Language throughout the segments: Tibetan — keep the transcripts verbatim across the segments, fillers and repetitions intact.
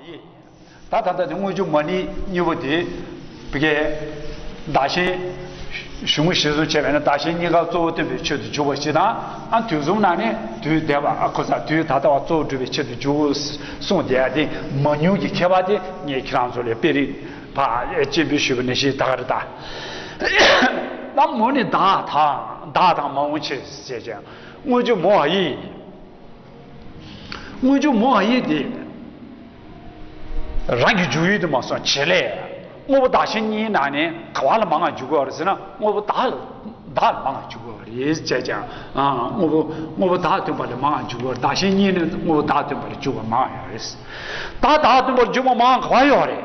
ད་ད་ལྟ་དེ་དངོས་བརྗོད་མ་ནིང་གཉིས་པོ་དེ་བི་གའི་བདག་གཞན་གཞུང་གཞིར་བཟུང་བྱས་པས་ན། བདག་གཞན་གཉིས་ཀ་གཙོ་བོ་སྟོན་པའི་ཆེད་དུ་འཇུག་པ་ཞིག་དང་། ཨ་དུས་གསུམ་ན་ནི་དུས་འདས་པ། ཨ་ཁོ་ས་དུས་ད་ལྟ་བ་གཙོ་བོ་སྒྲུབ་པའི་ཆེད་དུ་འཇུག་གསུངས་བསྡད་ཡ་དེ་མ་ནིང་གི་ཁྱད་པར་དེ་ངས་ཁྱེད་རང་ཚོ་ལ་དཔེ་རིས་ཕར་སྤྱན་འབུལ་ཞུས་པ་ནང་བཞིན་ད་ག་རེ་ད། ད་མོ་ནི་བདག་དང་བདག་དང་མ་འོངས་ཕྱིར་ཟེར་ཀྱང་དངོས་བརྗོད་མོ་ཨ་ཡིག་དངོས་བརྗོད་མོ་ཨ་ཡིག་དེ་རང་གི་འཇུག་ཡུལ་དུ་མ་སོང་བྱེད་ལས། དངོས་པོ་བདག་གཞན་གཉིས་ནང་ནས་ག་བ་ལ་མང་བ་འཇུག་གི་ཡོད་རེད་ཟེར་ན། དངོས་པོ་བདག་ལ་བདག་ལ་མང་བ་འཇུག་གི་ཡོད་རེད་ཅེས་ཀྱང་། ཨ་དངོས་པོ་དངོས་པོ་བདག་སྟོན་པ་ལ་མང་བ་འཇུག་གི་ཡོད་རེད། བདག་གཞན་གཉིས་ནས་དངོས་པོ་བདག་སྟོན་པ་ལ་འཇུག་པ་མང་བ་ཡོད་རེད། ད་བདག་སྟོན་པ་ལ་འཇུག་པ་མང་བ་ག་བ་ཡོད་རེད།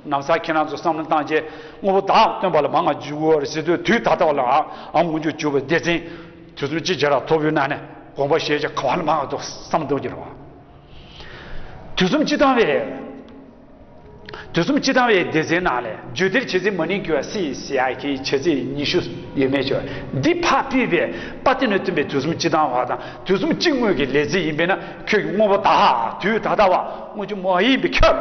ན་བཟའ་ཁྱེད་རང་ཚོ་བསམ་བློ་བཏང་རྗེས་དངོས་པོ་བདག་སྟོན་པ་ལ་མང་བ་འཇུག་གི་ཡོད་རེད་ཟེར་དུས། དུས་ད་ལྟ་བ་ལ་ཨ་དངོས་བརྗོད་འཇུག་པའི་སྡེ་ཚན་དུས་གསུམ་གཅིག་ཅར་ཐོབ་པའི་ནང་ནས་དགོངས་པ་བཞེས་རྗེས་ག་བ་ལ་མང་བ་འདུག་བསམ་གཏོང་གི་རེད་བ། དུས་གསུམ་སྤྱི་དང་བའི། དུས་གསུམ་སྤྱི་དང་བའི་སྡེ་ཚན་ནང་ལས་རྒྱུད་སྡེར་བྱེད་ཚིག་མ་ནིང་གི་བ་སི་ཟེར་ཡག་གི་བྱེད་ཚིག་ཉི་ཤུ་ཡོད་མེད་ཅོ། འདི་ཕར་ཕུད་པའི་པ་ཏི་ནས་བསྟུན་པའི་དུས་གསུམ་སྤྱི་དང་བ་དང་དུས་གསུམ་སྤྱི་དངོས་ཀྱི་ལས་ཚིག་ཡིན་པས་ན། ཁྱོད་ཀྱི་དངོས་པོ་བདག་དུས་ད་ལྟ་བ་དངོས་བརྗོད་མ་ཡིན་པའི་ཁྱབ།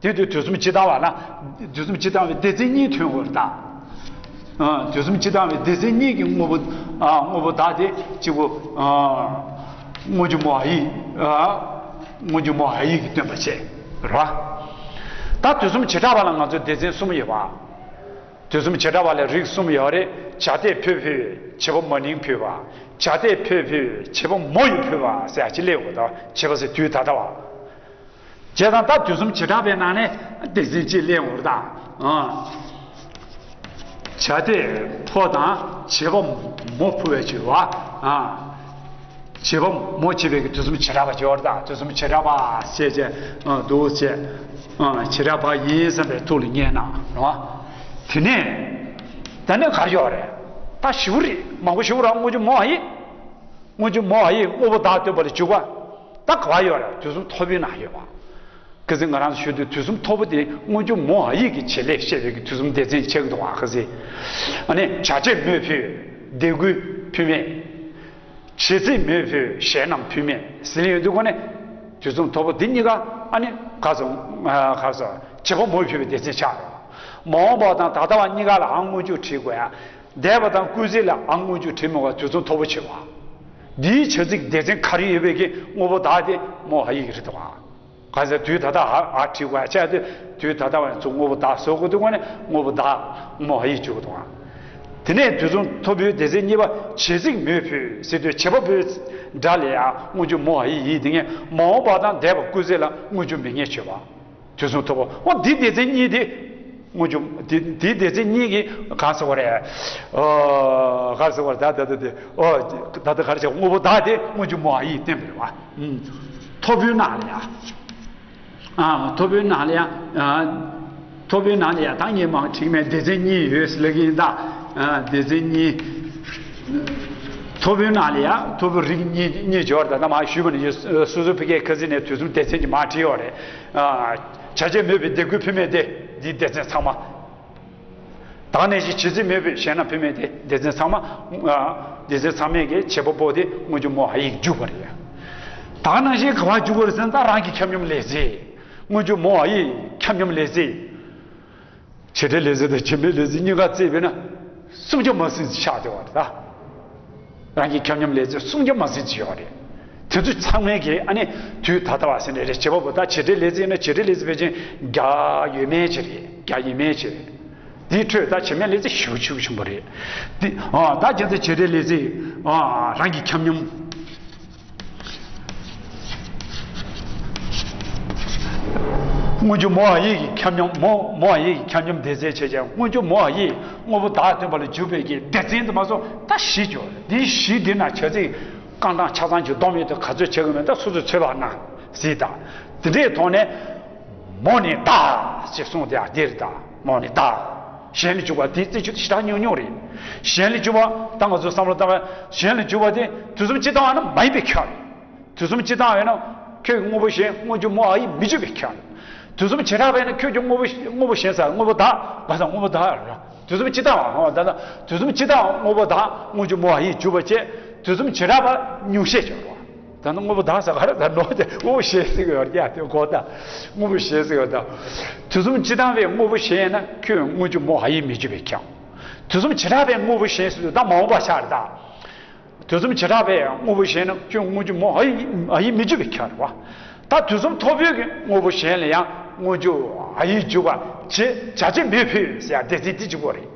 དེ་དུས་དུས་གསུམ་སྤྱི་དང་བ་ན་དུས་གསུམ་སྤྱི་དང་བའི་སྡེ་ཚན་གཉིས་ཐོན་དགོས་རེད་ད། ཨ་དུས་གསུམ་སྤྱི་དང་བའི་སྡེ་ཚན་གཉིས་ཀྱི་དངོས་པོ། ཨ་དངོས་པོ་བདག་དེ་གཅིག་པོ། ཨ་དངོས་བརྗོད་མ་ཡིག་ཨ་དངོས་བརྗོད་མ་ཡིག་གིས་སྟོན་པ་བྱས་རེད་བ། ད་དུས་གསུམ་བྱེ་བྲག་པ་ལ་ང་ཚོའི་སྡེ་ཚན་གསུམ་ཡོད་པ། དུས་གསུམ་བྱེ་བྲག་པ་ལ་རིགས་གསུམ་ཡོད་རེད། བྱ་དེས་ཕུད་ཕུད་བྱེད་པོ་མ་ནིང་ཕུད་པ། བྱ་དེས་ཕུད་ཕུད་བྱེད་པོ་མོ་ཡིས་ཕུད་པ་ཟེར་ཡ་ཅིག་སླེབས་དགོས་ད། བྱེད་པ་ཟེར་དུས་ད་ལྟ་བ། བྱས་ཙང་ད་དུས་གསུམ་བྱེ་བྲག་པའི་ནང་ནས་སྡེ་ཚན་གཅིག་གླེང་འོར་དང་། ཨ་བྱ་དེ་ཕོ་དང་བྱེད་པ་མོ་ཕུ་བའི་བྱེད་པ། ཨ་བྱེད་པ་མོ་བྱེད་པའི་གི་དུས་གསུམ་བྱེ་བྲག་པ་བྱེད་འོར་དང་། དུས་གསུམ་བྱེ་བྲག་པ་ཞེས་བྱས་ཨ་འདུག་བྱས། ཨ་བྱེ་བྲག་པ་ཡིན་བསམ་པའི་ཐུགས་ལ་ངེས་གནང་རོགས། དེ་ནས་ད་ནས་གར་ཡོད་རེད། ད་ཞིབ་རེད། མང་པོ་ཞིབ་ར་དངོས་བརྗོད་མོ་ཨ་ཡིག་དངོས་བརྗོད་མོ་ཨ་ཡིག་དངོས་པོ་བདག་སྟོན་པ་ལ་འཇུག་པ། ད་ག་བ་ཡོད་རེད། དུས་གསུམ་མཐོ་པོའི་ནང་ཡོད་པ། གལ་སྲིད་ང་རང་ཚོ་ཞུ་དུས་དུས་གསུམ་མཐོ་པོ་དེ་དངོས་བརྗོད་མོ་ཨ་ཡིག་གི་བྱེད་ལས་བཤད་པའི་གི་དུས་གསུམ་སྡེ་ཚན་ཆགས་འདུག་བ། གལ་སྲིད་ཨ་ནི་བྱ་བྱེད་མོས་ཕུད་དད་གུས་ཕུད་མེད། བྱེད་ཚིག་མོས་ཕུད་གཞན་རྣམས་ཕུད་མེད་ཟེར་ལེ་ཡོད་དུས་ཀོ་ནས་དུས་གསུམ་མཐོ་པོ་དེ་གཉིས་ཀ་ཨ་ནི་ག་སོ་ག་སོ་བྱེད་པོ་མོས་ཕུད་པའི་སྡེ་ཚན་ཆགས་རེད། མ་འོངས་པ་དང་ད་ལྟ་བ་གཉིས་ཀ་ལ་ཨ་དངོས་བརྗོད་བྲིས་དགོས་ཡ། འདས་པ་དང་སྐུལ་ཚིག་ལ་ཨ་དངོས་བརྗོད་བྲིས་མི་དགོས། དུས་གསུམ་མཐོ་པོ་བྱེད་པ། འདིའི་བྱ་ཚིག་སྡེ་ཚན་ག་རེ་ཡོད་པའི་གི་དངོས་པོ་བདག་དེ་མོ་ཨ་ཡིག་རེད་དོ། ག་ཚད་དུས་ད་ལྟ་ཨ་ཨ་བྲིས་དགོས་ཡ་ཆགས་དུས་དུས་ད་ལྟ་བ་ཚོ་དངོས་པོ་བདག་བཟོ་དགོས་དུས་ཀོ་ནས་དངོས་པོ་བདག་མོ་ཨ་ཡིག་བརྗོད་དགོས་དོ། དེ་ནས་དུས་གསུམ་མཐོ་པོའི་སྡེ་ཚན་གཉིས་པ་བྱེད་ཚིག་མོས་ཕུད་ཟེར་དུས་བྱེད་པ་པོའི་སྒྲ་ལས་ཨ་དངོས་བརྗོད་མོ་ཨ་ཡིག་ཡིན། དེ་ངས་མ་འོངས་པ་དང་འདས་པ་སྐུལ་ཚིག་ལ་དངོས་བརྗོད་མེ་ངས་བརྗོད་པ། དུས་གསུམ་མཐོ་པོ། འོ་འདི་སྡེ་ཚན་གཉིས་དེ་དངོས་བརྗོད་འདི་འདི་སྡེ་ཚན་གཉིས་ཀྱི་གང་ཟེར་བ་རེད། ཨོ་ག་རེ་ཟེར་བ་རེད། ད་ད་ད་དེ་ཨོ་ད་ད་ག་རེ་ཟེར། དངོས་པོ་བདག་དེ་དངོས་བརྗོད་མོ་ཨ་ཡིག་བསྟན་པ་རེད་བ། ཨུམ། མཐོ་པོའི་ནང་ལ་ཡ། ཨ་མཐོ་པོའི་ནང་ལ་ཡ། ཨ་མཐོ་པོའི་ནང་ལ་ཡ་ད་ངས་མང་བྲིས་མེད། སྡེ་ཚན་གཉིས་ཡོད་ཟེར་ལབ་ཀྱི་ཡིན་ད། ཨ་སྡེ་ཚན་གཉིས། མཐོ་པོའི་ནང་ལ་ཡ་མཐོ་པོ་རིགས་གཉིས་གཉིས་སྦྱོར་ད་ད་མ་ཞུས་པ་ནི་སོ་སོ་ཕ་གིའི་ཁ་ཚིག་ནས་དུས་གསུམ་སྡེ་ཚན་གྱི་མ་བྲིས་ཡོད་རེད། ཨ་བྱ་བྱེད་མོས་པའི་དད་གུས་ཕུལ་མེད་དེ་འདིའི་སྡེ་ཚན་ཚང་མ། བདག་གནས་ཀྱི་བྱེད་ཚིག་མོས་པའི་གཞན་རྣམས་ཕུལ་མེད་དེ་སྡེ་ཚན་ཚང་མ། ཨ་སྡེ་ཚན་ཚང་མས་ཀྱི་བྱེད་པ་པོ་དེ་དངོས་བརྗོད་མོ་ཨ་ཡིག་འཇུག་པ་རེད། ད་ནང་བཞིན་ག་བ་འཇུག་པ་རེད་ཟེར་ན་ད་རང་གི་ཁྱབ་མཉམ་ལས་ཚིག་དངོས་བརྗོད་མོ་ཨ་ཡིག་ཁྱབ་མཉམ་ལས་ཚིག་བྱེད་འབྲེལ་ལས་ཚིག་དང་བྱེད་མེད་ལས་ཚིག་གཉིས་ཀ་བརྩིས་པས་ན་སུམ་བརྒྱ་མ་ཟིན་ཅིག་ཆགས་བསྡད་པ་རེད་ད། རང་གི་ཁྱབ་མཉམ་ལས་ཚིག་སུམ་བརྒྱ་མ་ཟིན་ཅིག་ཡོད་རེད། དེ་ཚོ་ཚང་མས་ཀྱི་ཨ་ནི་དུས་ད་ལྟ་བ་ཟེར་ནས་རེད། བྱེད་པ་པོ་ད་བྱེད་འབྲེལ་ལས་ཚིག་ན་བྱེད་འབྲེལ་ལས་ཚིག་ཕལ་ཆེར་བརྒྱ་ཡས་མས་ཅིག་རེད། བརྒྱ་ཡས་མས་ཅིག་རེད། དེའི་ཁྲོད་ད་བྱེད་མེད་ལས་ཚིག་ཞེ་པོ་ཆེ་ཆེན་པོ་རེད། དེ་ཨ་ད་ཁྱེད་ཚོ་བྱེད་འབྲེལ་ལས་ཚིག་ཨ་རང་གི་ཁྱབ་མཉམ། དངོས་བརྗོད་མོ་ཨ་ཡིག་གི་ཁྱབ་མཉམ། མོ་མོ་ཨ་ཡིག་གི་ཁྱབ་མཉམ་སྡེ་ཚན་བྱས་ཀྱང་དངོས་བརྗོད་མོ་ཨ་ཡིག་དངོས་པོ་བདག་སྟོན་པ་ལ་འཇུག་པའི་གི་སྡེ་ཚན་དུ་མ་སོང་ད་བཞི་ཅོ། འདི་བཞི་འདི་ན་བྱ་ཚིག་རྐང་གྲངས་ཆ་ཚང་གཅིག་བསྡོམས་ཡོད་དུས་ག་ཚོད་བྱེད་དགོས་མིན་ད་སོ་སོས་ཚོད་དཔག་གནང་སྲིད་ད། དེ་འདྲའི་ཐོག་ནས་མོ་ནི་བདག་ཅེས་གསུངས་ཏེ་ཨ་འདིར་ད་མོ་ནི་བདག་གཞན་ལ་འཇུག་པ་འདི་རྩིས་རྒྱུ་དེ་ཞེ་དྲག་ཉུང་ཉུང་རེད། གཞན་ལ་འཇུག་པ་ད་ང་ཚོ་བསམ་བློ་བཏང་བ་གཞན་ལ་འཇུག་པ་དེ་དུས་གསུམ་སྤྱི་དང་བ་ན་མ་ཡིན་པའི་ཁྱབ་རེད། དུས་གསུམ་སྤྱི་དང་བས་ན་ཁྱོད་ཀྱི་དངོས་པོ་གཞན་དངོས་བརྗོད་མོ་ཨ་ཡིག་མི་འཇུག་པའི་ཁྱབ་རེད། དུས་གསུམ་བྱེ་བྲག་པས་ན་ཁྱོད་ཀྱི་དངོས་པོ་དངོས་པོ་གཞན་ཟེར་དངོས་པོ་བདག་བ་དང་དངོས་པོ་བདག་རེད། དུས་གསུམ་སྤྱི་དང་བ་ཧོ་ད་ལྟ་དུས་གསུམ་སྤྱི་དང་བ་དངོས་པོ་བདག་དངོས་བརྗོད་མོ་ཨ་ཡིག་འཇུག་པ་བཅས་དུས་གསུམ་བྱེ་བྲག་པ་ཉུང་ཤས་ཆེ་བ། ད་ནི་དངོས་པོ་བདག་ཟེར་ག་རེ་ད་ནོར་ཏེ་དངོས་པོ་གཞན་ཟེར་གི་ཡོད་རྒྱ་དེ་གོ་ད། དངོས་པོ་གཞན་ཟེར་གི་ཡོད་ད། དུས་གསུམ་སྤྱི་བཏང་བའི་དངོས་པོ་གཞན་ཡིན་ན་ཁྱོད་དངོས་རྒྱུ་མོ་ཧ་ཡིག་མི་འཇུག་པའི་ཁྱབ། དུས་གསུམ་བྱེ་བྲག་པའི་དངོས་པོ་གཞན་ཟེར་དུས་ད་མ་འོངས་པ་ཆགས་རེད་ད། དུས་གསུམ་བྱེ་བྲག་པའི་དངོས་པོ་གཞན་ན་ཁྱོད་དངོས་རྒྱུ་མོ་ཧ་ཡིག་ཧ་ཡིག་མི་འཇུག་པའི་ཁྱབ་རེད་བ། ད་དུས་གསུམ་ཐོབ་པའི་གི་དངོས་པོ་གཞན་ལ་ཡང་དངོས་རྒྱུ་ཧ་ཡིག་འཇུག་པ་བྱེད་བྱ་བྱེད་མེད་ཕུལ་ཟེར་ཡ་སྡེ་ཚན་དེ་གཅིག་པོ་རེད།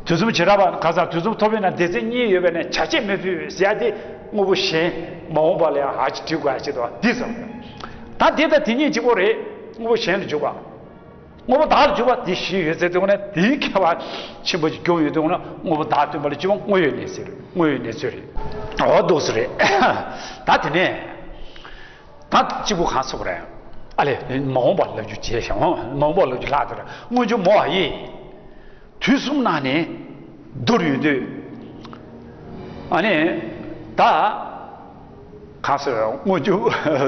དུས་གསུམ་བྱེ་བྲག་པ་གང་ཟག་དུས་གསུམ་ཐོབ་པས་ན་སྡེ་ཚན་གཉིས་ཡོད་པས་ན་བྱ་བྱེད་མེད་ཕུལ་ཟེར་ཡ་དེ་དངོས་པོ་གཞན་མ་འོངས་པ་ལ་ཡང་ཧ་ཅི་བྲིས་དགོས་ཡ་ཅི་དོ་འདི་ཙམ། ད་དེ་དང་དེ་གཉིས་གཅིག་པོ་རེད། དངོས་པོ་གཞན་ལ་འཇུག་པ། དངོས་པོ་བདག་ལ་འཇུག་པ་དེ་བཞི་ཡོད་ཚད་དེ་ནས་དེའི་ཁྱད་པར་ཆེན་པོ་ཞིག་བསྐྱུར་ཡོད་དུས་ན་དངོས་པོ་བདག་སྟོན་པ་ལ་འཇུག་པ་དངོས་ཡོད་གནས་ཚུལ་རེད། དངོས་ཡོད་གནས་ཚུལ་རེད། འོ་འདུག་སེ་རེད། ད་དེ་ནས་ད་གཅིག་པུ་གང་སོགས་རེད། ཨ་ལས་མ་འོངས་པ་ལབ་རྒྱུ་བྱས་ཤག་མ་འོངས་པ་ལབ་རྒྱུ་ལྷག་དེར་དངོས་རྒྱུ་མོ་ཧ་ཡིག་དུས་གསུམ་ནང་ནས་བསྡུར་ཡོང་དུས། ཨ་ནི། ད། གང་ཟེར་དངོས་རྒྱུ་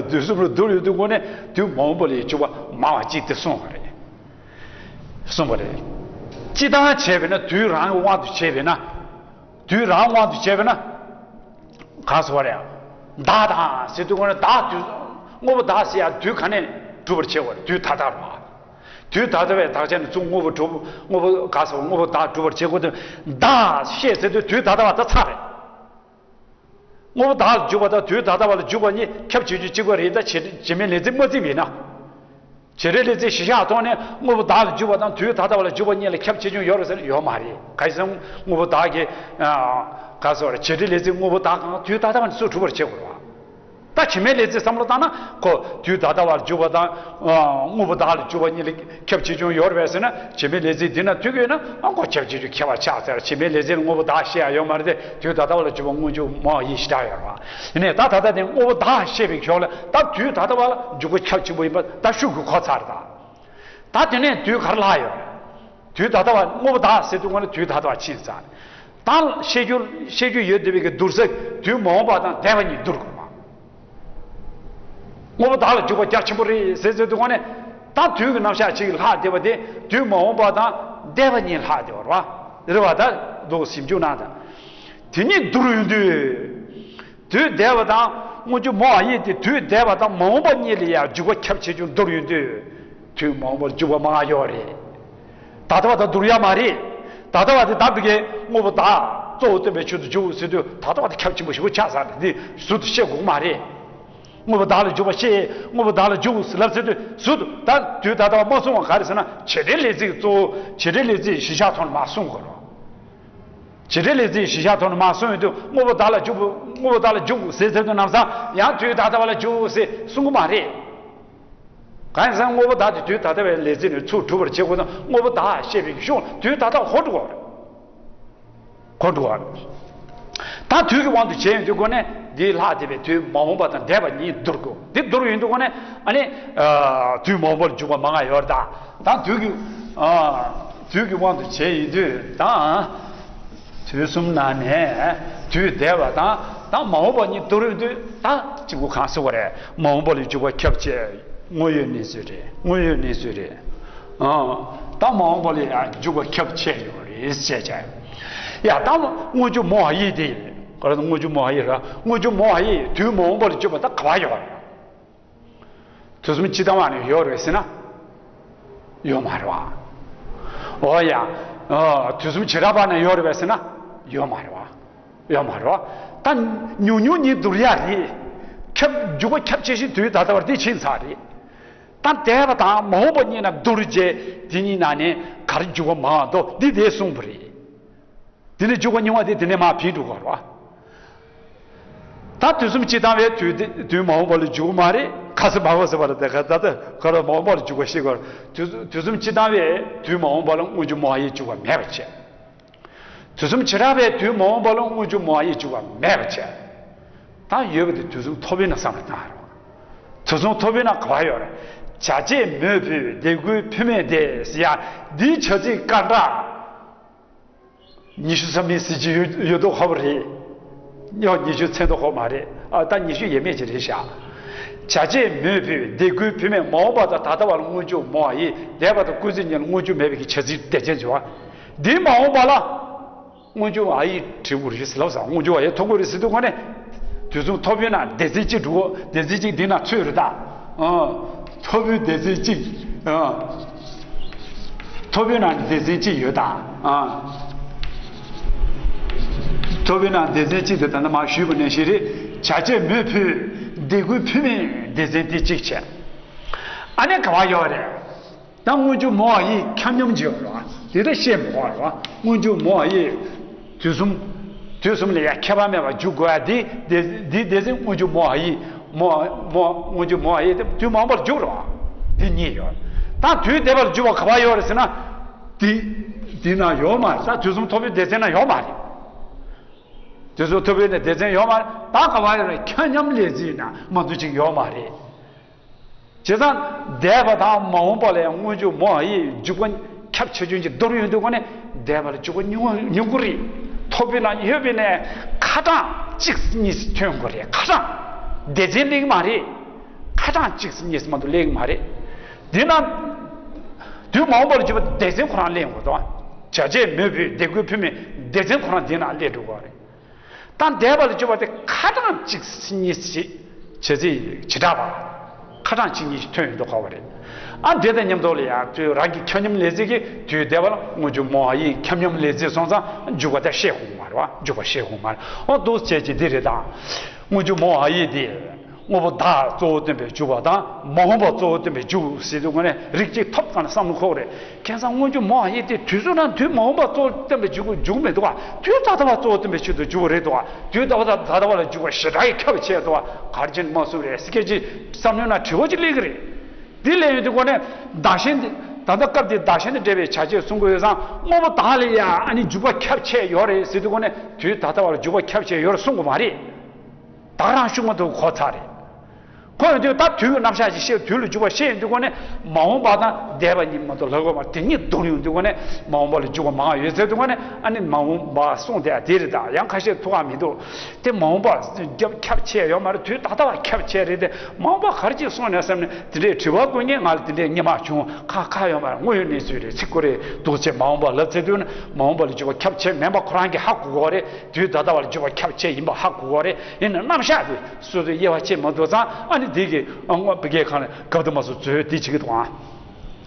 དུས་གསུམ་ལ་བསྡུར་ཡོང་དུས་སྒོ་ནས་དུས་མ་འོངས་པ་ལ་འཇུག་པ་མང་བ་གཅིག་དེ་གསུངས་པ་རེད། གསུངས་པ་རེད། སྤྱི་བཏང་བྱས་པས་ན་དུས་རང་གི་དབང་དུ་བྱས་པས་ན། དུས་རང་དབང་དུ་བྱས་པས་ན། གང་ཟེར་བ་རེད། བདག་དང་ཟེར་དུས་སྒོ་ནས་བདག་དུས་དངོས་པོ་བདག་ཟེར་ཡ་དུས་ག་ནས་གྲུབ་པར་བྱེད་དགོས་རེད། དུས་ད་ལྟར་བ། དུས་ད་ལྟ་བའི་དག་ཆ་ནས་བཙུགས་དངོས་པོ་གྲུབ་དངོས་པོ་ག་ཟེར་བ་དངོས་པོ་བདག་གྲུབ་པར་བྱེད་དགོས་དུས་བདག་ཤེས་ཟེར་དུས་དུས་ད་ལྟ་བ་ད་ཚར་རེད། དངོས་པོ་བདག་ལ་འཇུག་པ་དང་དུས་ད་ལྟ་བ་ལ་འཇུག་པ་གཉིས་ཁྱབ་བྱེད་རྒྱུ་གཅིག་པ་རེད་ད་བྱེད་བྱེད་མེད་ལས་ཚིག་མ་བརྩིས་པ་ཡིན་ན། བྱེད་འབྲེལ་ལས་ཚིག་གཞི་བཞག་ཐོག་ནས་དངོས་པོ་བདག་ལ་འཇུག་པ་དང་དུས་ད་ལྟ་བ་ལ་འཇུག་པ་གཉིས་ལ་ཁྱབ་བྱེད་རྒྱུ་ཡོད་རེད་ཟེར་ན་ཡོད་མ་རེད། ག་ཡིན་ཟེར་ན་དངོས་པོ་བདག་གི་ག་ཟེར་བ་རེད། བྱེད་འབྲེལ་ལས་ཚིག་དངོས་པོ་བདག་གང་དུས་ད་ལྟ་བ་ནས་ཚུར་གྲུབ་པར་བྱེད་དགོས་རེད་བ། ད་བྱེད་མེད་ལས་ཚིག་བསམ་བློ་བཏང་ན་ཁོ་དུས་ད་ལྟ་བར་འཇུག་པ་དང་དངོས་པོ་བདག་ལ་འཇུག་པ་གཉིས་ལ་ཁྱབ་བྱེད་རྒྱུ་ཡོད་རེད་པས་ཟེར་ན་བྱེད་མེད་ལས་ཚིག་འདི་ན་ཐུག་ཡོད་ན་ཨ་ཁོ་ཁྱབ་བྱེད་རྒྱུ་ཁྱད་པར་ཆགས་ཚར། བྱེད་མེད་ལས་ཚིག་ལ་དངོས་པོ་བདག་བཤད་ཡ་ཡོད་མ་རེད་དེ་དུས་ད་ལྟ་བ་ལ་འཇུག་པ་དངོས་འཇུག་མ་ཡིན་ཞེ་དྲག་ཡོད་རེད་པ། ཡིན་ནའི་ད་ད་ལྟ་དེ་དངོས་པོ་བདག་བཤད་པའི་ཞོར་ལ་ད་དུས་ད་ལྟ་བ་ལ་འཇུག་པ་ཁྱབ་ཆེན་པོ་ཡིན་པ་ད་ཤུགས་ཀྱིས་གོ་ཚར་ད། ད་དེ་ནས་དུས་ག་རེ་ལྷག་ཡོད་རེད། དུས་ད་ལྟ་བ་དངོས་པོ་བདག་ཟེར་དུས་སྔོན་ལ་དུས་ད་ལྟ་བ་ཕྱིན་ཚར། ད་བཤད་རྒྱུ་བཤད་རྒྱུ་ཡོད་བསྡད་པའི་གི་བསྡུར་ས་དུས་མ་འོངས་པ་དང་འདས་པ་གཉིས་བསྡུར་དགོས་མ། དངོས་པོ་བདག་ལ་འཇུག་པ་རྒྱ་ཆེན་པོ་རེད་ཟེར་ཟེར་དུས་སྔོན་ནས་ད་དུས་ཀྱི་རྣམ་གཞག་ཅིག་ལྷག་བསྡད་པ་དེ་དུས་མ་འོངས་པ་དང་འདས་པ་གཉིས་ལྷག་བསྡད་པ་རེད་བ། རེད་བ། ད་འདུག་སེ་ཞིབ་འཇུག་གནང་དང་། དེ་གཉིས་བསྡུར་ཡོང་དུས། དུས་འདས་པ་དང་དངོས་རྒྱུ་མོ་ཧ་ཡིག་དེ་དུས་འདས་པ་དང་མ་འོངས་པ་གཉིས་ལ་ཡང་འཇུག་པ་ཁྱབ་བྱེད་རྒྱུ་བསྡུར་ཡོང་དུས། དུས་མ་འོངས་པར་འཇུག་པ་མང་ཡོད་རེད། ད་ལྟ་བ་དང་བསྡུར་ཡ་མ་རེད། ད་ལྟ་བ་དེ་བདག་པོའི་དངོས་པོ་བདག་གཙོ་བོ་སྟོན་པའི་ཆེད་དུ་འཇུག་ཟེར་དུས་ད་ལྟ་བ་དེ་ཁྱབ་ཆེན་པོ་ཞེ་པོ་ཆགས་ཚར་རེད། འདི་ཟུར་དུ་བཤད་དགོས་མ་རེད། དངོས་པོ་བདག་ལ་འཇུག་པ་ཤེས། དངོས་པོ་བདག་ལ་འཇུག་ཟེར་ལབ་ཟེར་དུས་ཟུར་དུ་ད་དུས་ད་ལྟ་བ་མ་གསུངས་པ་ག་རེ་ཟེར་ན་བྱེད་འབྲེལ་ལས་ཚིག་གཙོ་བོ་བྱེད་འབྲེལ་ལས་ཚིག་གཞི་བཞག་ཐོག་ནས་མར་གསུངས་དགོས་རེད། བྱེད་འབྲེལ་ལས་ཚིག་གཞི་བཞག་ཐོག་ནས་མར་གསུངས་ཡོང་དུས་དངོས་པོ་བདག་ལ་འཇུག་པ་དངོས་པོ་བདག་ལ་འཇུག་ཟེར་ཟེར་དུས་ནམ་སང་ཡང་དུས་ད་ལྟ་བ་ལ་འཇུག་ཟེར་གསུང་གི་མ་རེད། གང་ཡིན་ཟེར་ན་དངོས་པོ་བདག་དེ་དུས་ད་ལྟ་བའི་ལས་ཚིག་ནས་ཚུར་གྲུབ་པར་བྱེད་དགོས་ན་དངོས་པོ་བདག་ཤེས་པའི་ཤུགས་དུས་ད་ལྟ་བ་ཧོ་འགྲོ་བ་རེད། ཧོ་འགྲོ་བ་རེད། ད་དུས་ཀྱི་དབང་དུ་བྱས་ཡོང་དུས་སྒོ་ནས་འདིའི་ལྷག་བསྡད་པའི་དུས་མ་འོངས་པ་དང་འདས་པ་གཉིས་བསྡུར་དགོས། འདི་བསྡུར་ཡོང་དུས་སྒོ་ནས་ཨ་ནི། དུས་མ་འོངས་པར་འཇུག་པ་མང་ང་ཡོད་རེད་ད། ད་དུས་ཀྱི་དུས་ཀྱི་དབང་དུ་བྱས་ཡོང་དུས་ད། དུས་གསུམ་ནང་ནས་དུས་འདས་པ་དང་ད་མ་འོངས་པ་གཉིས་བསྡུར་ཡོང་དུས་ད་གཅིག་པུ་གང་ཟེར་བ་རེད། མ་འོངས་པ་ལ་འཇུག་པ་ཁྱབ་ཆེ། དངོས་ཡོད་གནས་ཚུལ་རེད། དངོས་ཡོད་གནས་ཚུལ་རེད། ཨང་། ད་མ་འོངས་པ་ལ་ཡང་འཇུག་པ་ཁྱབ་ཆེ་ཡོད་རེད་ཟེར་བྱས། ཡ་ད་དངོས་རྒྱུ་མོ་ཧ་ཡིག་དེ་ཡིན། ག་རེ་དངོས་རྒྱུ་མོ་ཧ་ཡིག་ར་དངོས་རྒྱུ་མོ་ཧ་ཡིག་དུས་མ་འོངས་པ་ལ་འཇུག་པ་ད་ག་བ་ཡོད་རེད། དུས་གསུམ་སྤྱི་བཏང་བ་ནས་ཡོད་རེད་ཟེར་ན། ཡོད་མ་རེད་བ། འོ་ཡ། ཨ། དུས་གསུམ་བྱེ་བྲག་པ་ནས་ཡོད་རེད་པས་ཟེར་ན། ཡོད་མ་རེད་བ། ཡོད་མ་རེད་བ། ད་ཉུང་ཉུང་གཉིས་བསྡུར་ཡ་རེད། ཁྱབ་འཇུག་པ་ཁྱབ་ཆེ་ཞིང་དུས་ད་ལྟ་བར་འདི་ཕྱིན་ཚར་རེད། ད་འདས་པ་དང་མ་འོངས་པ་གཉིས་ན་བསྡུར་རྗེས་དེ་གཉིས་ནང་ནས་ག་རེ་འཇུག་པ་མང་བ་འདུག་འདི་དེ་གསུངས་པ་རེད། དེ་ནས་འཇུག་པ་རྙིང་བ་དེ་དེ་ནས་མར་བིས་འགྲོ་གི་རེད་བ། ད་དུས་གསུམ་སྤྱི་བཏང་བའི་དུས་དེ་དུས་མ་འོངས་པ་ལ་འཇུག་མ་རེད། ཁ་སི་མ་གོ་ཟེར་བ་ལ་དེ་ག་ད་ལྟ་ག་རེ་མ་འོངས་པ་ལ་འཇུག་པ་ཤེས་དགོས། དུས་དུས་གསུམ་སྤྱི་བཏང་བའི་དུས་མ་འོངས་པ་ལ་དངོས་རྒྱུ་མོ་ཧ་ཡིག་འཇུག་པ་མེད་པ་བྱས། དུས་གསུམ་བྱེ་བྲག་པའི་དུས་མ་འོངས་པ་ལ་དངོས་རྒྱུ་མོ་ཧ་ཡིག་འཇུག་པ་མེད་པ་བྱས། ད་ཡོད་པ་དེ་དུས་གསུམ་ཐོབ་པས་ན་བསམ་བློ་བཏང་རོགས། དུས་གསུམ་ཐོབ་པས་ན་ག་བ་ཡོད་རེད། བྱ་བྱེད་མོས་པའི་དེ་ཀུན་ཕུད་མེད་དེ་ཟེར་ཡ་འདིའི་བྱ་ཚིག་སྐད་གྲགས། ཉི་ཤུ་རྩ་མེད་ཟེར་གྱི་ཡོད་ཡོད་མདོག་ཁ་པོ་རེད། ཉོ་ཉི་ཤུ་ཚན་མདོག་ཁོག་མ་རེད། ཨ་ད་ཉི་ཤུ་ཡས་མས་ཅིག་རེད་ཤག་བྱ་བྱེད་མོས་པའི་དེ་ཀུན་ཕུད་མེད་མ་འོངས་པ་དང་ད་ལྟ་བ་ལ་དངོས་འཇུག་མོ་ཧ་ཡིག་འདས་པ་དང་ཀུན་རྫོབ་གཉིས་ལ་དངོས་འཇུག་མེད་པའི་གི་བྱ་ཚིག་དེ་ཅན་བྱུང་བ། འདི་མ་འོངས་པ་ལ་དངོས་འཇུག་ཧ་ཡིག་བྲིས་དགོས་རེད་ཟེར་ལབ་ས་དངོས་འཇུག་ཧ་ཡིག་ཐོབ་དགོས་རེད་ཟེར་དུས་ག་ནས། དུས་གསུམ་ཐོབ་པའི་ནང་སྡེ་ཚན་གཅིག་འགྲོ། སྡེ་ཚན་གཅིག་འདི་ན་ཚུད་རེད་ད། ཨ། ཐོབ་པའི་སྡེ་ཚན་གཅིག་ཨ། ཐོབ་པའི་ནང་སྡེ་ཚན་གཅིག་ཡོད་ད། ཨ། ཐོབ་པའི་ནང་སྡེ་ཚན་གཅིག་དེ་ད་ལྟ་མ་ཞུས་པ་ནང་བཞིན་རེད། བྱ་བྱེད་མོས་ཕུལ་དད་གུས་ཕུལ་མིན་སྡེ་ཚན་དེ་གཅིག་བྱས། ཨ་ནི་ག་བ་ཡོད་རེད། ད་སྔོན་འཇུག་མོ་ཨ་ཡིག་ཁྱབ་མཉམ་བརྗོད་པ་དེ་ད་བཤད་མི་དགོས་རེད་བ། སྔོན་འཇུག་མོ་ཨ་ཡིག་དུས་གསུམ། དུས་གསུམ་ལ་ཡང་ཁྱད་པར་མེད་པར་འཇུག་དགོས་ཡ་དེ་དེ་དེ་དེ་ཚེ་སྔོན་འཇུག་མོ་ཨ་ཡིག་མོ་མོ་སྔོན་འཇུག་མོ་ཨ་ཡིག་དེ་དུས་མ་འོངས་པར་འཇུག་རེད་བ། དེ་གཉིས་ཡོད། ད་དུས་འདས་པར་འཇུག་པ་ག་པར་ཡོད་རེད་ཟེར་ན། དེ་དེ་ན་ཡོད་མ་རེད། ད་དུས་གསུམ་ཐོབ་པའི་སྡེ་ཚན་ན་ཡོད་མ་རེད། དུས་གསུམ་ཐོབ་པའི་སྡེ་ཚན་ཡོད་མ་རེད། ད་ག་པར་ཡོད་རེད། ཁྱབ་མཉམ་ལས་ཚིག་ན་མ་གཏོགས་ཅིག་ཡོད་མ་རེད། བྱས་ཙང་འདས་པ་དང་མ་འོངས་པ་ལ་ཡང་སྔོན་འཇུག་མོ་ཨ་ཡིག་འཇུག་པ་ཁྱབ་ཆེ་ཆུང་གི་མདོར་ཡོང་དུས་གོ་ནས་འདས་པ་ལ་འཇུག་པ་ཉུང་ཉུང་གུ་རེད། ཐོབ་པའི་ནང་ཡོད་པའི་ནས་ཁ་གྲངས་གཅིག་གཉིས་ཐོན་དགོས་རེད། ཁ་གྲངས་སྡེ་ཚན་གླེང་མ་རེད། ཁ་གྲངས་གཅིག་གཉིས་མ་གཏོགས་གླེང་མ་རེད། དེས་ན་དུས་མ་འོངས་པ་ལ་འཇུག་པ་སྡེ་ཚན་ཁོ་རང་གླེང་དགོས་དོ། བྱ་བྱེད་མོས་ཕུལ་དད་གུས་ཕུལ་མིན་སྡེ་ཚན་ཁོ་རང་དེ་ན་སླེབས་འགྲོ་གི་རེད། ད་འདས་པ་ལ་འཇུག་པ་དེ་ཁ་གྲངས་གཅིག་གཉིས་ཤིག་བྱེད་ཚིག་བྱེ་བྲག་པ། ཁ་གྲངས་གཅིག་གཉིས་ཤིག་ཐོན་ཡོང་དུས་གོ་བ་རེད། ཨ་འདི་དང་མཉམ་དུ་ལ་ཡང་དུས་རང་གི་ཁྱབ་མཉམ་ལས་ཚིག་གིས་དུས་འདས་པ་ལ་སྔོན་འཇུག་མོ་ཨ་ཡིག་ཁྱབ་མཉམ་ལས་ཚིག་སོང་ཙང་འཇུག་པ་དེ་ཤེས་དགོས་མ་རེད་བ། འཇུག་པ་ཤེས་དགོས་མ་རེད། འོ་འདུག་བྱས་ཀྱི་འདི་རེད་ད། སྔོན་འཇུག་མོ་ཨ་ཡིག་དེ། དངོས་པོ་བདག་གཙོ་བོ་སྟོན་པའི་འཇུག་པ་དང་མ་འོངས་པ་གཙོ་བོ་སྟོན་པའི་འཇུག་ཟེར་དུས་ངོ་ནས་རིགས་གཅིག་ཐོབ་ཙང་བསམ་བློ་འཁོར་རེད། ཁ་སང་སྔོན་འཇུག་མོ་ཨ་ཡིག་དེ་དུས་གསུམ་རང་དུས་མ་འོངས་པ་གཙོ་བོ་སྟོན་པའི་འཇུག་འཇུག་མི་འདུག་ག་དུས་ད་ལྟ་བ་གཙོ་བོ་སྟོན་པའི་ཆེད་དུ་འཇུག་པ་རེད་འདུག་ག་དུས་ད་ལྟ་བ་ད་ལྟ་བ་ལ་འཇུག་པ་ཞེ་དྲག་གི་ཁྱབ་ཆེ་འདུག་ག་ག་རེ་བྱས་ནས་མ་གསུངས་རེད་ཟེར་སྐད་ཅིག་བསམ་བློའི་ནང་དྲི་བ་ཅིག་སླེབས་ཀྱི་རེད། དེ་ལས་ཡོང་དུས་ངོ་ནས་བདག་གཞན་དེ་ད་ལྟ་སྐབས་དེ་བདག་གཞན་དང་འབྲེལ་བའི་བྱ་བྱེད་གསུང་གི་ཡོད་ཙང་དངོས་པོ་བདག་ལ་ཡ་ཨ་ནི་འཇུག་པ་ཁྱབ་ཆེ་ཡོད་རེད་ཟེར་དུས་ངོ་ནས་དུས་ད་ལྟ་བ་ལ་འཇུག་པ་ཁྱབ་ཆེ་ཡོད་རེད་གསུང་གི་མ་རེད། བདག་རང་ཤུགས་མ་ཐུབ་གོ་ཚར་རེད། ཁོ་ཡོང་དུས་ད་དུས་ཀྱི་རྣམ་གཞག་ཅིག་བཤད། དུས་ལ་འཇུག་པ་བཤད་ཡོང་དུས་ངོ་ནས་མ་འོངས་པ་དང་འདས་པ་གཉིས་མ་གཏོགས་ལྷག་གོ་མ་དེ་གཉིས་བསྡོམས་ཡོང་དུས་ངོ་ནས་མ་འོངས་པ་ལ་འཇུག་པ་མང་ཡོད་ཟེར་དུས་ངོ་ནས་ཨ་ནི་མ་འོངས་པ་གསུངས་དེ་དེ་རེད། ད་ཡང་ཁ་ཤས་ཐུགས་ཁག་མི་འདུག་དེ་མ་འོངས་པ་རྒྱབ་ཁྱབ་ཆེ་ཡོད་མ་རེད། དུས་ད་ལྟ་བ་ཁྱབ་ཆེ་རེད། དེ་མ་འོངས་པ་ག་རེ་ཅིག་གསུངས་ནས་བསམ་ནས་དེ་འདྲའི་དྲི་བ་བཀོད་མཁན་ང་ལ་དེ་འདྲའི་སྔོན་མ་བྱུང་ཁག་ཁག་ཡོད་མ་རེད། དངོས་ཡོད་གནས་ཚུལ་རེད། ཚིག་ཁོ་རེ་འདུག་བྱས་མ་འོངས་པ་ལབ་ཚེ་དུས་ན་མ་འོངས་པ་ལ་འཇུག་པ་ཁྱབ་ཆེ་མིན་པ་ཁོ་རང་གིས་ཧ་གོ་གོ་རེད། དུས་ད་ལྟ་བ་ལ་འཇུག་པ་ཁྱབ་ཆེ་ཡིན་པ་ཧ་གོ་གོ་རེད། ཡིན་ན་རྣམ་གཞག་དེ་སོ་སོའི་དབྱེ་བ་ཕྱེ་མ་ཐུབ་ཙང་ཨ་ནི་དེ་གི་ཨ་ངོ་བི་གའི་ཁང་ལ་གབ་ཏུ་མ་སོ་མཛོད་དེ་བྱེད་ཀྱི་འདུག་ཨང་།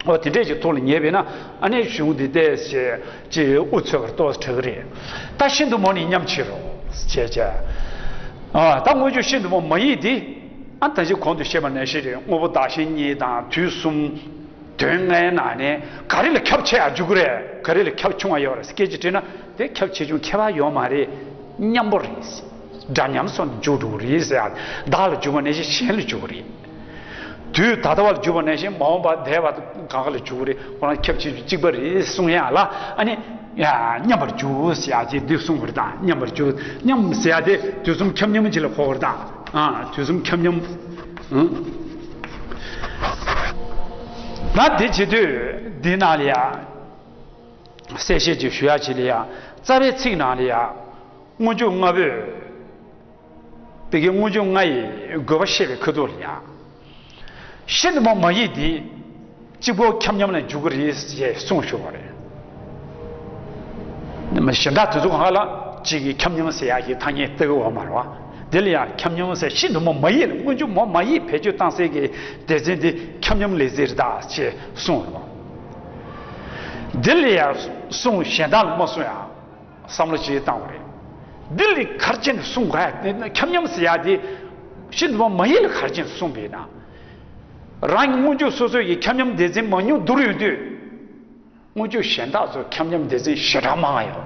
འོ་དེ་འདྲས་ཀྱི་ཐོག་ལ་ཉེས་པས་ན་ཨ་ནི་གཞུང་འདི་བལྟས་ཞེས་ཅེས་ཨུ་ཚུགས་པར་ཏོག་ཙམ་གྲགས་ཀྱི་རེད། ད་ཤིན་ཏུ་མོ་ནི་མཉམ་ཕྱིར་རོ། བྱས་བྱས། ཨ་ད་སྔོན་འཇུག་ཤིན་ཏུ་མོ་མ་ཡིག་འདི་ཨ་ད་ཅི་གོང་དུ་བཤད་པ་ནང་བཞིན་རེད། དངོས་པོ་བདག་གཞན་གཉིས་དང་དུས་གསུམ། དོན་ལྔའི་ནང་ནས་ག་རེ་ལ་ཁྱབ་ཆེ་བ་འཇུག་གི་རེད། ག་རེ་ལ་ཁྱབ་ཆུང་བ་ཡོད་རེད་སྐད་ཅིག་དྲིས་ན་དེ་ཁྱབ་ཆེ་ཆུང་ཁྱད་པར་ཡོད་མ་རེད། མཉམ་པོ་རེད། འདྲ་མཉམ་སོགས་ནས་འཇུག་འགྲོ་གི་རེད་ཟེར་ཡ། བདག་ལ་འཇུག་པ་ནང་བཞིན་གཞན་ལ་འཇུག་གི་རེད། དུས་ད་ལྟ་བ་ལ་འཇུག་པ་ནང་བཞིན་མ་འོངས་པ་འདས་པ་གང་ག་ལ་འཇུག་གི་རེད། ཁོ་རང་ཁྱབ་ཆེ་ཆུང་གཅིག་པ་རེད་གསུང་ཡ་ལ་ཨ་ནི་ཡ་མཉམ་པར་འཇུག་ཟེར་ཡ་ཅིག་འདི་གསུང་གི་རེད། ད་མཉམ་པར་འཇུག་མཉམ་ཟེར་ཡ་དེ་དུས་གསུམ་ཁྱབ་མཉམ་ཅིག་ལ་གོ་གི་རེད། ད་ཨ་དུས་གསུམ་ཁྱབ་མཉམ། ཨང་། ད་དེ་བྱེད་དུས་འདི་ནང་ལ་ཡ། གསལ་བཤད་ཅིག་ཞུ་ཡ་ཅིག་ལ་ཡ། རྩ་བའི་ཚིག་ནང་ལ་ཡ། སྔོན་འཇུག་ལྔ་པོས། དེ་གའི་སྔོན་འཇུག་ལྔ་ཡི་དགོས་པ་བཤད་པའི་ཁ་ཐུག་ལ་ཡ། ཤིན་ཏུ་མོ་མ་ཡིག་འདི། གཅིག་པོ་ཁྱབ་མཉམ་ལ་འཇུག་གི་རེད་ཅེས་གསུངས་ཞུ་བ་རེད། གཞན་དག་དེ་ཚོ་གང་ལ་གཅིག་གིས་ཁྱབ་མཉམ་ཟེར་ཡག་གི་ཐ་སྙད་བཏགས་ཀྱི་ཡོད་མ་རེད་བ། དེ་ལ་ཡང་ཁྱབ་མཉམ་ཟེར་ཤིན་ཏུ་མོ་མ་ཡིག་ལ་སྔོན་འཇུག་མོ་མ་ཡིག་བེད་སྤྱོད་བཏང་སའི་གི་སྡེ་ཚན་དེ་ཁྱབ་མཉམ་ལས་ཚིག་རེད་ད་ཅེས་གསུངས་ཡོད་བ། དེ་ལ་ཡང་གསུངས་གཞན་དག་ལ་མ་གསུངས་ཡང་བསམ་བློ་ཅིག་བཏང་བ་རེད། དེ་ལ་ག་རེ་བྱས་ནས་གསུངས་དགོས་ཡ་ཁྱབ་མཉམ་ཟེར་ཡག་དེ་ཤིན་ཏུ་མོ་མ་ཡིག་ལ་ག་རེ་བྱས་ནས་གསུངས་པས་ན། རང་གི་སྔོན་འཇུག་སོ་སོ་ཡི་ཁྱབ་མཉམ་སྡེ་ཚན་མང་ཉུང་བསྡུར་ཡོང་དུས། སྔོན་འཇུག་གཞན་དག་ཚོ་ཁྱབ་མཉམ་སྡེ་ཚན་ཞེ་དྲག་མང་ཡོད།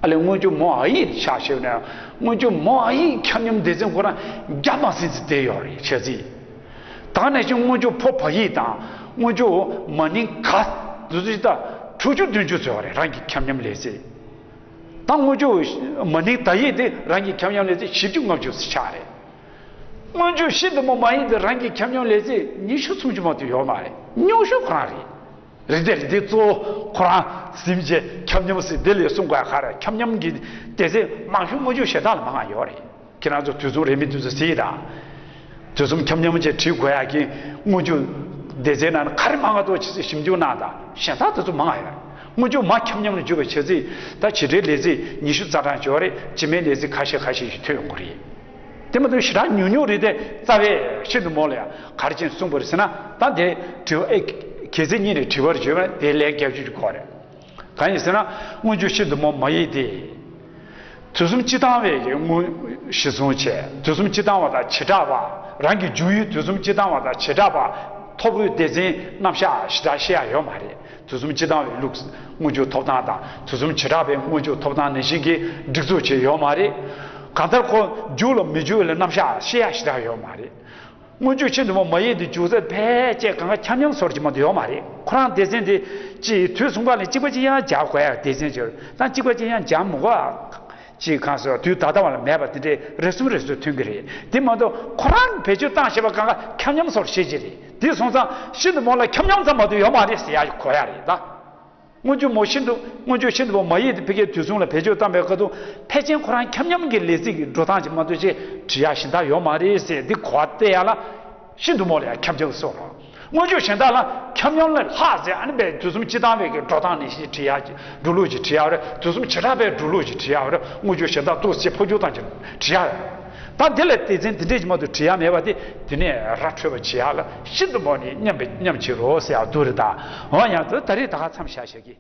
ཨ་ལས་སྔོན་འཇུག་མོ་ཨ་ཡིག་ཆ་བཞག་ན་སྔོན་འཇུག་མོ་ཨ་ཡིག་ཁྱབ་མཉམ་སྡེ་ཚན་ཁོ་རང་བརྒྱ་མ་ཟིན་ཙམ་བསྡད་ཡོད་རེད་བྱས་ཙང་། ད་ནས་ཀྱང་སྔོན་འཇུག་ཕོ་བ་ཡིག་དང་སྔོན་འཇུག་མ་ནིང་ག་འདི་ཚོ་ད་དྲུག་ཅུ་བདུན་ཅུ་ཙམ་ཡོད་རེད་རང་གི་ཁྱབ་མཉམ་ལས་ཚན། ད་སྔོན་འཇུག་མ་ནིང་ད་ཡིག་དེ་རང་གི་ཁྱབ་མཉམ་ལས་ཚན་བཞི་བཅུ་ལྔ་བཅུ་ཙམ་ཆགས་རེད། སྔོན་འཇུག་ཤིན་ཏུ་མོ་མ་ཡིག་དེ་རང་གི་ཁྱབ་མཉམ་ལས་ཚན་ཉི་ཤུ་སུམ་ཅུ་མ་གཏོགས་ཡོད་མ་རེད། ཉུང་ཤོས་ཁོ་རང་རེད། རེད་དེ་རེད་དེ་གཙོ་བོ་ཁོ་རང་ཟིན་བྱས་ཁྱབ་མཉམ་ཟེར་དེ་ལས་གསུང་དགོས་ཡ་ག་རེ། ཁྱབ་མཉམ་གྱི་སྡེ་ཚན་མང་ཤོས་སྔོན་འཇུག་གཞན་དག་ལ་མང་ང་ཡོད་རེད། ཁྱེད་རང་ཚོ་དུས་གསུམ་རེས་མོས་དུས་གསུམ་གཟིགས་དང་། དུས་གསུམ་ཁྱབ་མཉམ་བྱས་བྲིས་དགོས་ཡ་གི་སྔོན་འཇུག་སྡེ་ཚན་ནང་ན་ག་རེ་མང་ང་འདུག་ཅེས་ཞིབ་འཇུག་གནང་དང་གཞན་དག་དེ་ཚོ་མང་ང་ཡོད་རེད། སྔོན་འཇུག་མ་ཁྱབ་མཉམ་ལ་འཇུག་པའི་བྱས་ཙང་ད་བྱེད་འབྲེལ་ལས་ཚིག་ཉི་ཤུ་རྩ་གྲངས་ཅིག་ཡོད་རེད། སྤྱི་མིང་ལས་ཚིག་ཁ་ཤས་ཁ་ཤས་ཤིག་ཐོན་ཡོང་གི་རེད། དེ་མ་གཏོགས་ཞེ་དྲག་ཉུང་ཉུང་རེད་དེ། རྩ་བའི་ཤིན་ཏུ་མོ་ལ་ཡང་ག་རེ་བྱས་གསུངས་པ་རེད་ཟེར་ན། ད་དེ་དྲི་བ་ཨེ་གལ་སྲིད་གཉིས་ནས་དྲི་བ་རེ་བརྗོད་པ་དེ་ལན་བརྒྱབ་བཅུག་གི་ཡོད་རེད། གང་ཡིན་ཟེར་ན། སྔོན་འཇུག་ཤིན་ཏུ་མོ་མ་ཡིན་ཏེ། དུས་གསུམ་སྤྱི་བཏང་བའི་གི་དངོས་གཞི་བཟུང་བྱས། དུས་གསུམ་སྤྱི་བཏང་བ་དང་བྱེ་བྲག་པ། རང་གི་འཇུག་ཡུལ་དུས་གསུམ་སྤྱི་བཏང་བ་དང་བྱེ་བྲག་པ། ཐོབ་པའི་སྡེ་ཚན་རྣམ་གཞག་ཞེ་དྲག་བཤད་ཡ་ཡོད་མ་རེད། དུས་གསུམ་སྤྱི་བཏང་བའི་ལུགས་སྔོན་འཇུག་ཐོབ་ཐང་དང་དུས་གསུམ་བྱེ་བྲག་པའི་སྔོན་འཇུག་ཐོབ་ཐང་ནང་བཞིན་གྱི་སྒྲིག་འཛུགས་བྱས་ཡོད་མ་རེད། གང་ལྟར་ཁོ་འཇུག་ལ་མི་འཇུག་ལ་རྣམ་གཞག་བཤད་ཡ་ཞེ་དྲག་ཡོད་མ་རེད། སྔོན་འཇུག་ཤིན་ཏུ་མོ་མ་ཡིན་ཏེ། འཇུག་ཚད་ཕལ་ཆེར་གང་ག་ཁྱབ་མཉམ་བཟོ་འདྲ་ཅིག་མ་གཏོགས་ཡོད་མ་རེད། ཁོ་རང་སྡེ་ཚན་དེ་ཅིག་དུས་གསུམ་ཀ་ལ་གཅིག་པ་གཅིག་རྐྱང་སྦྱར་དགོས་ཡ་སྡེ་ཚན་ཅིག་ཡོད་རེད། ད་གཅིག་པ་གཅིག་རྐྱང་སྦྱར་མི་དགོས་ཨ། ཅིག་གང་ཟེར་དུས་ད་ལྟ་བ་ལ་མེད་པ་དེ་འདྲའི་རེ་ཟུང་རེ་ཟུང་ཐོན་གྱི་རེད། དེ་མ་གཏོགས་ཁོ་རང་བེད་སྤྱོད་བཏང་བཞིན་པ་གང་ག་ཁྱབ་མཉམ་བཟོ་འདྲ་བྱེད་ཀྱི་རེད། དེ་སོང་ཙང་ཤིན་ཏུ་མོ་ལ་ཁྱབ་མཉམ་ཙམ་མ་གཏོགས་ཡོད་མ་རེད་ཟེར་ཡ་གོ་ཡ་རེད་ད། སྔོན་འཇུག་མོ་ཤིན་ཏུ། སྔོན་འཇུག་ཤིན་ཏུ་མོ་མ་ཡིན་ཏེ། ཕ་གིའི་དུས་གསུམ་ལ་བེད་སྤྱོད་བཏང་བའི་སྐབས་དུ་ཕལ་ཆེར་ཁོ་རང་ཁྱབ་མཉམ་གྱི་ལས་ཚིག་གི་འགྲོ་སྟངས་ཅིག་མ་གཏོགས་ཅིག་བྲི་ཡ་གཞན་དག་ཡོད་མ་རེད་ཟེར། འདི་གོ་བ་བལྟས་ཡ་ལ་ཤིན་ཏུ་མོ་ལ་ཡང་ཁྱབ་མཉམ་བཟོ་རོགས། སྔོན་འཇུག་གཞན་དག་ལ་ཁྱབ་མཉམ་ལས་ལྷག་ཟེར། ཨ་ནི་པའི་དུས་གསུམ་སྤྱི་བཏང་བའི་གི་འགྲོ་སྟངས་ནང་བཞིན་བྲི་ཡ་གི་འགྲོ་ལུགས་ཅིག་བྲི་ཡ་རེད། དུས་གསུམ་བྱེ་བྲག་པའི་འགྲོ་ལུགས་ཅིག་བྲི་ཡ་རེད། སྔོན་འཇུག་གཞན་དག་ཏོག་ཙམ་འཕོ་འགྱུར་བཏང་ཅིག་བྲི་ཡ་རེད། ད་འདི་ལ་སྡེ་ཚན་འདི་འདྲས་ཀྱི་མ་གཏོགས་བྲི་ཡ་མེད་པ་དེ། དེ་ནས་ར་འཕྲོད་པ་བྱེད་ཡ་ལ་ཤིན་ཏུ་མོ་ནི་མཉམ་པའི་མཉམ་བྱེད་རོགས་ཟེར་ཡ་འདུག་རེད་ད། འོ་ཡང་དུ་ད་རེས་ད་ག་མཚམས་བཞག་བཞག་གི།